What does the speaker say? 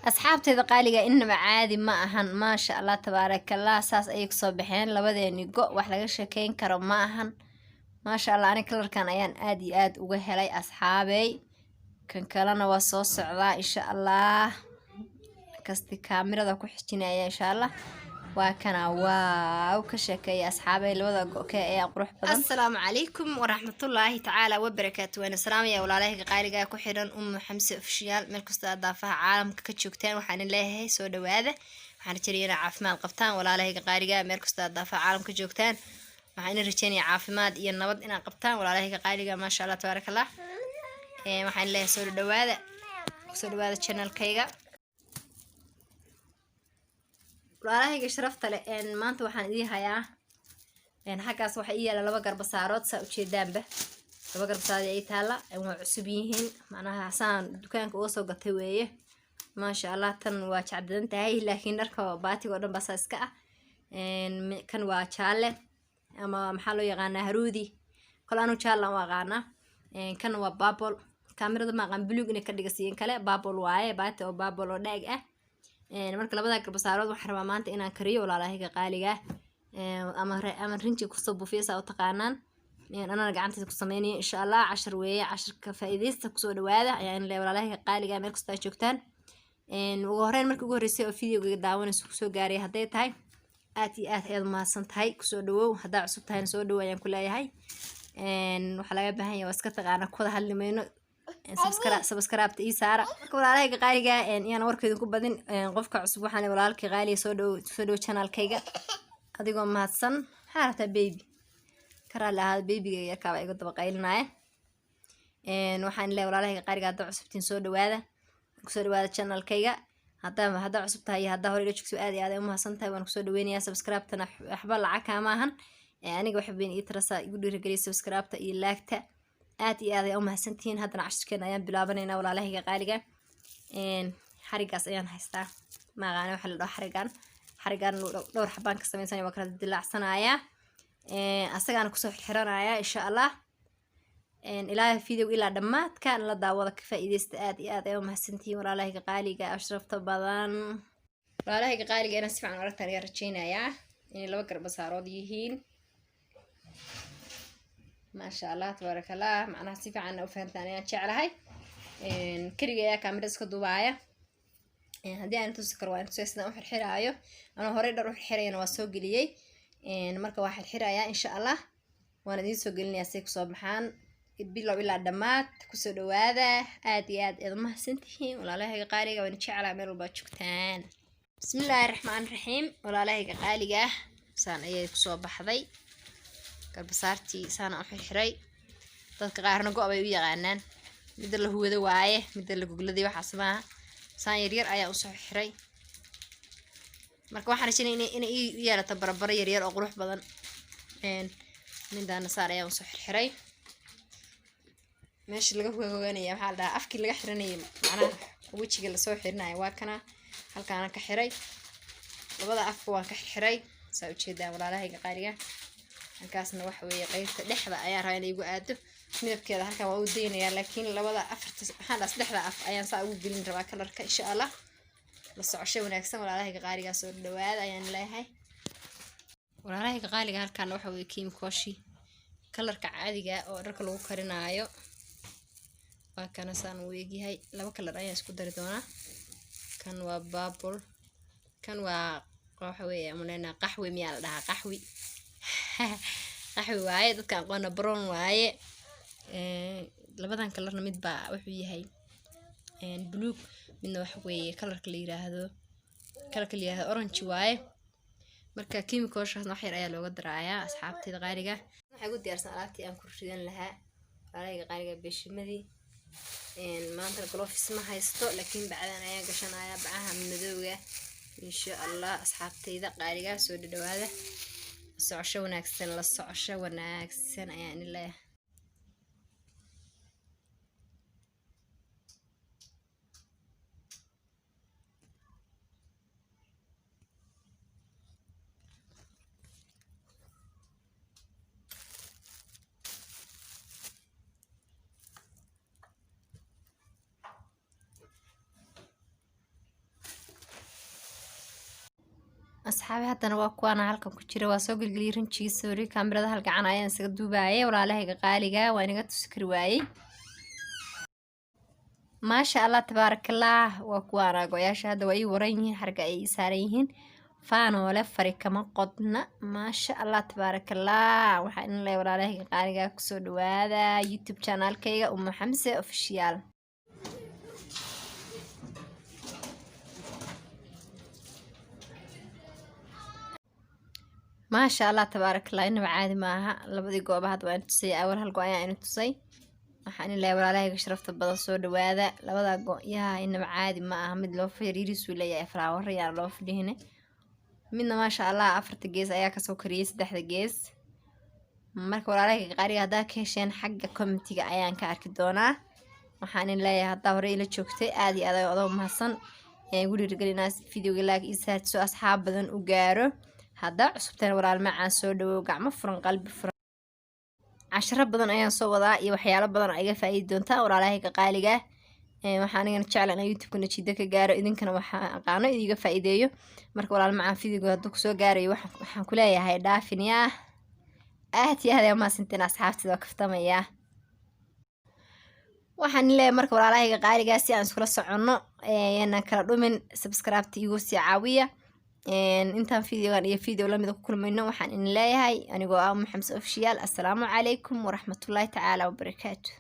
Asxaabteeda qaaliga, inaba caadi ma ahan. Maasha Allah, tabaarakallah. Saas ayay kusoo baxeen labadeeni go. Wax laga sheekeyn karo ma ahan. Maasha Allah, ani colorkan ayaan aad iyo aad uga helay, asxaabey. Kan kalena waa soo socdaa, insha Allah. Kasti kaamirada ku xijinaya, insha Allah. Waa kana. Wow, ka sheekeeya, asxaabey. Labada go-kee ayaa qurux badan. Assalaamu calaykum waraxmatullaahi tacaala wabarakaatu. Waana salaamaya walaalahayga qaaliga ku xiran Umu Xamse Official, meel kasta aad daafaha caalamka ka joogtaan. Waxaan leeyahay soo dhawaada. Waxaan rajeynaya inaad caafimaad qabtaan, walaalahayga qaaliga, meel kasta aad daafaha caalamka ka joogtaan. Waxaan idin rajeynaya caafimaad iyo nabad inaad qabtaan, walaalahayga qaaliga. Maasha Allah, tabaaraka Allah. Waxaan leeyahay soo dhawaada, soo dhawaada channelkayga, walaalahayga sharafta leh. Maanta waxaan idiin hayaa, xaggaas waxaa ii yaala laba garbasaarood. Saa ujeedaanba, laba garbasaarood ay taalla. Waa cusub yihiin, macnaha saan dukaanka uga soo gatay weeye. Maasha Allah, tan waa jacdadan tahay, laakiin dharka baatiga oo dhan baa saa iska ah. Kan waa jaalle ama maxaa loo yaqaanaa, haruudi. Kole anu jaalle u aqaanaa. Kan waa purple. Kaamirada ma aqaan buluug inay ka dhigasiin kale. Purple waaye, baati oo purple oo dhaag ah. Marka labada garbasaarood waxaan rabaa maanta inaan kariyo, walaalahayga qaaliga, ama rinji kusoo buufiyo, saa u taqaanaan. Anana gacantiisa ku sameynaya, insha Allah. Cashar weeye, casharka faa'iidaysta. Kusoo dhawaada ayaan leeyahay, walaalahayga qaaliga, meel kasta aad joogtaan. Ugu horreyn, markii ugu horreysay oo videoga daawanayso kusoo gaaray hadday tahay, aad iyo aad ayaad umahadsan tahay. Kusoo dhawow. Haddaa cusub tahayna, soo dhawow ayaan ku leeyahay. Waxaa laga baahan yahay waa iska taqaana, ku wada hadli mayno. Subscribe-ta ii saara. Marka, walaalahayga qaaliga, iyaan warkeedu ku badin. Qofka cusub waxaan walaalkii qaaliga, soo dhawow, soo dhawow channelkayga, adigoo mahadsan. Maxaa rabtaa, baby? Ka raalli ahaada, babyga yarkaaba iga daba qaylinaya. Waxaan leeyahay, walaalahayga qaaliga, haddaa cusubtiin, soo dhawaada, kusoo dhawaada channelkayga. Haddaa cusub tahay iyo haddaa hore ila joogto, aad iyo aad ay umahadsan tahay. Waan kusoo dhaweynayaa. Subscribe-tana waxba lacag kaama ahan, aniga waxa weyn ii tarasaa. Igu dhiirigeliya subscribe-ta iyo like-ta. Aad iyo aad ay umahadsantihiin. Haddana cashirkeena ayaan bilaabanaynaa, walaalahayga qaaliga. Xarigaas ayaan haystaa, maaqaana waxa la dhaho xarigan. Xarigan dhowr xabaan ka sameysanaya, waa kala dilaacsanayaa, asagaana kusoo xirxiranayaa, insha Allah. Ilaa video ilaa dhammaadka la daawada, ka faa'iideysta. Aad iyo aad ay umahadsantihiin, walaalahayga qaaliga, ashrafta badan. Walaalahayga qaaliga, inaan si fiican aragtaan ayaan rajeynayaa inay laba garbasaarood yihiin. Maasha Allah, tabaaraka Allah. Macnaha si fiican u fahantaan ayaan jeclahay. Keliga ayaa kaamira iska duubaaya. Haddii aan tusi karo, waa tusay sidaan u xirxiraayo. Anoo horey dhar u xirxirayana waa soo geliyey. Marka waa xirxirayaa, insha Allah, waan idiin soo gelinayaa say kusoo baxaan, bilow ilaa dhammaad. Kusoo dhawaada. Aad iyo aad aad umahadsantihiin, walaalahayga qaaliga. Waan jeclaa meel walbaa joogtaan. Bismillaahi raxmaan raxiim. Walaalahayga qaaliga ah, saan ayay kusoo baxday garbasaartii. Saana u xirxiray. Dadka qaarna go' bay u yaqaanaan. Midda la huwado waaye, midda la gogladay waxaas maaha. Saan yaryar ayaa usoo xirxiray. Marka waxaan rajaynaya inay ii yeelato barabaro yaryar oo qurux badan. Midaana saan ayaa usoo xirxiray. Meesha laga hoganaya maxaa la dhahaa, afkii laga xiranayay, macnaha wejiga lasoo xirinayo, waa kana. Halkaana ka xiray. Labada afka waan ka xirxiray, saa ujeedaan, walaalahayga qaaliga. Halkaasna waxa weeye qeybta dhexda ayaan rabaa inay igu aado. Midabkeeda halkan waa u daynayaa, laakiin labada afarta, maxaan dhahaa, saddexda af ayaan saa ugu gelin rabaa colorka, insha Allah. La socosho wanaagsan, walaalahayga qaaliga. Soo dhawaada ayaan leeyahay, walaalahayga qaaliga. Halkaana waxa weeye kiimkooshi colorka caadiga oo dharka lagu karinaayo. Waa kana, saan uu egyahay. Laba color ayaan isku dari doonaa. Kan waa purple, kan waa waxa weeye amuleynaa qaxwi miyaa la dhahaa? Qaxwi, qaxwi waaye. Dadka aqoona brown waaye. Labadan colorna mid baa wuxuu yahay buluug, midna waxa weeye colorka la yiraahdo orange waaye. Marka kiimikooshaasna wax yar ayaa looga daraayaa, asxaabteyda qaaliga. Waxay ugu diyaarsan alaabtii aan ku ridan lahaa, walaalahayga qaaliga, beeshimadii. Maanta gloves ma haysto, laakiin bacdan ayaan gashanayaa, bacaha madowga, insha Allah. Asxaabteyda qaaliga, soo dhadhawaada. Socosho wanaagsan, la socosho wanaagsan ayaan idin leeyahay. Asxaabi, haddana waa kuwaana halkan ku jira. Waa soo gelgeliyay rinjigii. Sorry, kaamirada hal gacan ayaan isaga duubaayay. Walaalahayga qaaliga, waa inaga tusi kari waayey. Maasha Allah, tabaarakallah. Waa kuwaana go-yaasha, hadda waa ii waran yihiin, xarga ay ii saaran yihiin. Faanoole fari kama qodna. Maasha Allah, tabaarakallah. Waxaa in leeyahay, walaalahayga qaaliga, kusoo dhawaada YouTube channelkayga, Umu Xamse Official. Maasha Allah, tabaarakallah, inaba caadi maaha. Labadii gooba hadda waa ina tusay. Awal hal go ayaa ina tusay. Waxaan ilahay, walaalahayga sharafta badan, soo dhawaada. Labada go-yaha inaba caadi ma aha. Mid loo fariiriisuu leeyahay, flower yaan loo fadhihine. Midna, maasha Allah, afarta gees ayaa kasoo kariyey, saddexda gees. Marka walaalahayga qaaliga, haddaa ka hesheen, xagga commentiga ayaan ka arki doonaa. Waxaan in leeyahay, haddaa hore ila joogtay, aad iyo aad ay odoo mahadsan. Igu dhiirigelinaa videoga like ii saartiso, asxaab badan u gaaro. Haddaa cusubteen, walaal macaan, soo dhawow, gacmo furan, qalbi furan. Casharo badan ayaan soo wadaa iyo waxyaalo badan oo iga faa'iidi doontaa, walaalahayga qaaliga. Waxaan anigana jecla inaan YouTube-ka najiida ka gaaro, idinkana waxaan aqaano idiga faa'iideeyo. Marka walaal macaan, videoga hadduu kusoo gaarayo, waxaan ku leeyahay dhaafin yaa. Aad iyo aad ayaa umahadsantiin, asxaabtida waa kaftamayaa. Waxaan leeyahay marka, walaalahayga qaaligaa, si aan iskula soconno, yanaan kala dhumin, subscribe-ta igu sii caawiya. Intaan videogan iyo video lamida ku kulmayno, waxaan idin leeyahay, anigoo ah Umu Xamse Official, assalaamu calaykum waraxmatullaahi tacaala wabarakaatu.